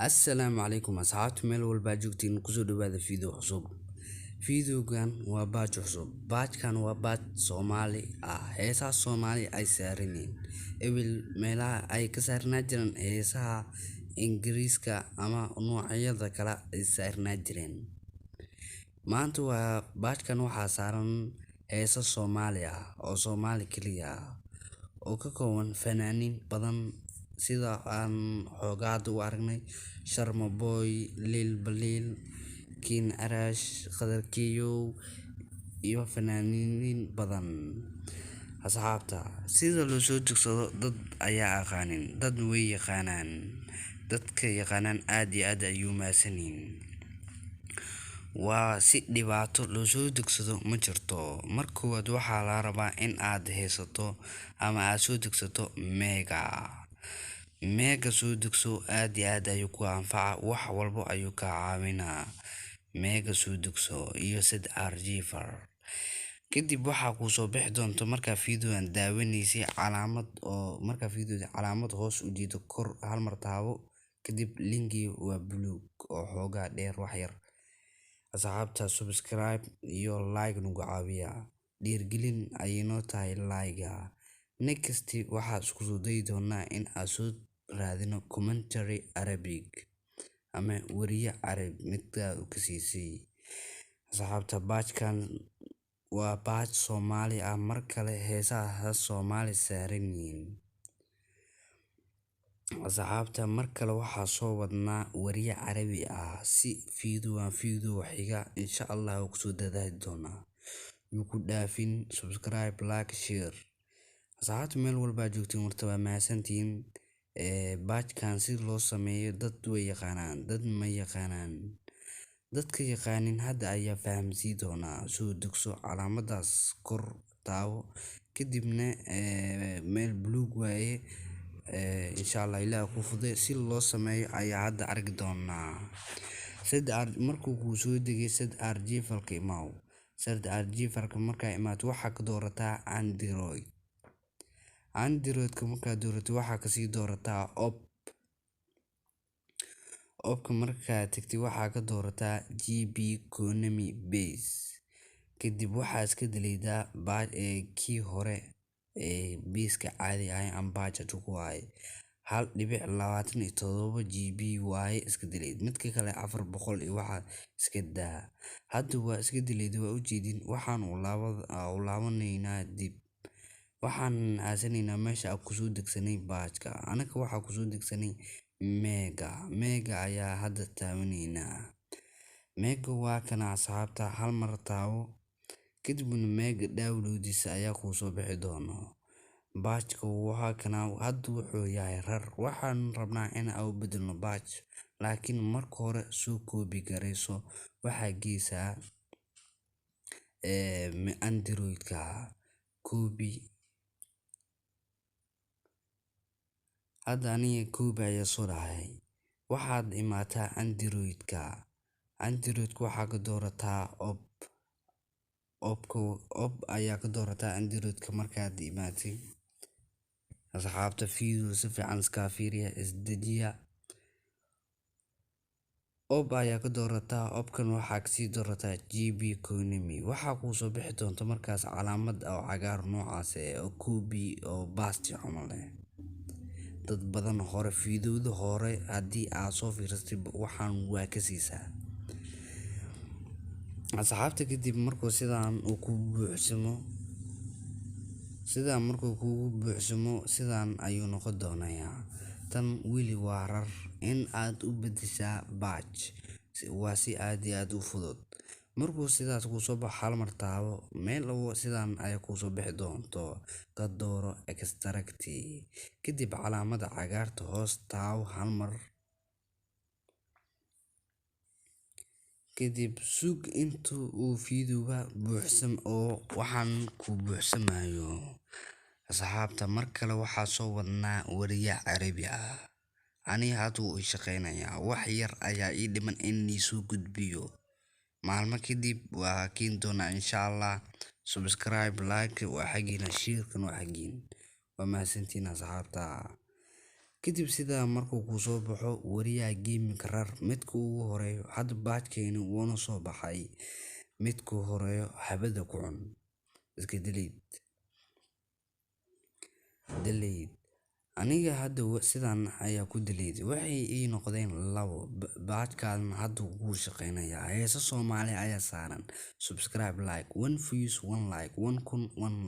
Assalaamu calaykum asxaabta, meel walba aad joogtiin, kusoo dhawaada video cusub. Videogan waa batch cusub. Batchkan waa batch Soomaali ah, heesaha Soomaali ay saaran yihiin. Ebel meelaha ay ka saarnaa jireen heesaha Ingiriiska ama noocyada kale ay saarnaa jireen. Maanta waa batchkan waxaa saaran heesa Soomaali ah oo Soomaali kaliya ah oo ka kooban fanaaniin badan, sida aan xoogaa hadda u aragnay Sharma Boy, Lil Baliil, Kiin Arash, Khadar Keyow iyo fanaaniin badan. Asxaabta, sida loo soo degsado dad ayaa aqaanin, dad way yaqaanaan. Dadka yaqaanaan aad iyo aad ayuu mahadsan yihiin. Waa si dhibaato loo soo degsado ma jirto. Marka koowaad waxaa la rabaa in aad haysato ama aad soo degsato Mega. Mega soo degso, aad iyo aad ayuu ku anfaca, wax walbo ayuu ka caawinaa. Mega soo degso iyo ZArchiver. Kadib waxaa kuu soo bixi doonto markaa videogan daawanaysay calaamad, oo markaa video calaamad hoos u jiido kor hal mar taabo, kadib linki waa buluug oo xoogaa dheer wax yar. Asxaabta, subscribe iyo like nagu caawiya. Dhiirgelin ayay noo tahay like-ga. Next waxaa isku soo dayi doonaa in aan soo raadino commentary Arabic ama wariye Carab midka u kasiisay. Asxaabta, batchkan waa batch Soomaali ah, mar kale heesaha Soomaali saaran yihiin. Asxaabta, mar kale waxaa soo wadnaa wariye Carabi ah si videogan video xiga insha Allah ku soo dadaali doonaa. Yuu ku dhaafin subscribe, like, share. Asxaabta, meel walba aad joogtiin, horta waa mahadsantihiin. Batchkan si loo sameeyo dad way yaqaanaan, dad ma yaqaanaan. Dadka yaqaanin hadda ayaa fahamsiin doonaa. Soo degso, calaamadaas kor taabo, kadibna meel buluug waaye. Insha Allah Ilaah ku fududeeyo, si loo sameeyo ayaa hadda arki doonaa. Markuu kuu soo degay, ZArchiver-ka imaaw. ZArchiver-ka markaa imaato, waxaa ka doorataa Android. Android-ka markaa doorato, waxaa kasii doorataa op. Opka markaa tagtid, waxaa ka doorataa GB Konami Base. Kadib waxaa iska delete-daa kii hore ee base-ka caadi ahay ama budget ku ahay 1.27 GB waaye, iska delete. Midka kale 400 iyo waxaa iska daa. Hadda waa iska delete, waa ujeedin. Waxaan u laabanaynaa dib. Waxaan aasanaynaa meesha aan kusoo degsanay batchka. Anaka waxaa kusoo degsanay Mega. Mega ayaa hadda taabanaynaa. Mega waa kana, asxaabta, hal mar taabo. Kadibna Mega downloadiisa ayaa kuu soo bixi doono. Batchka waa kana, hadda wuxuu yahay rar. Waxaan rabnaa in aan u bedelno batch, laakiin marka hore soo copy gareyso, waxaa geysaa Android-ka copy. Hadda aniga copy ayaa soo dhahay. Waxaad imaataa Android-ka. Android-ka waxaa ka doorataa op. Opka op ayaa ka doorataa Android-ka markaad imaatay. Asxaabta, video si fiican iska fiiriya, isdejiya. Op ayaa ka doorataa, opkan waxaa kasii doorataa GB Konami. Waxaa kuu soo bixi doonta markaas calaamad oo cagaar noocaas eh oo copy oo paste camal eh. Dad badan hore fiidiyowda hore haddii aad soo fiirsatay, waxaan waa ka siisaa. Asxaabta, kadib markuu sidaan uu ku buuxsamo, sidaan markuu kugu buuxsamo, sidaan ayuu noqon doonayaa. Tan weli waa rar. In aad u beddeshaa batch waa si aad iyo aad u fudud. Markuu sidaas kuu soo baxo, hal mar taabo. Meel sidaan ayaa kuu soo bixi doonto. Ka dooro extract. Kadib calaamada cagaarta hoos taabo hal mar. Kadib sug intuu uu videoga buuxsam oo waxaan ku buuxsamayo. Asxaabta, mar kale waxaa soo wadnaa wariye Carabi ah. Aniga hadda wuu ii shaqeynayaa. Wax yar ayaa ii dhiman in soo gudbiyo. Maalmo kadib waa keeni doonaa insha Allah. Subscribe, like waa xagiina, share-kan waa xagiin. Waa mahadsantihiin, asxaabta. Kadib sidaa markuu kuu soo baxo, Wariyaha Gaming rar midka ugu horeeyo. Hadda baajkeeni wuuna soo baxay. Midka horeeyo habada ku cun, iska delete, delete. Aniga hadda sidan ayaa ku delete. Waxay ii noqdeen labo. Baajkan hadda wuu shaqeynayaa. Heesa Soomaali ayaa saaran. Subscribe, like, one views, one like, 1000, one like.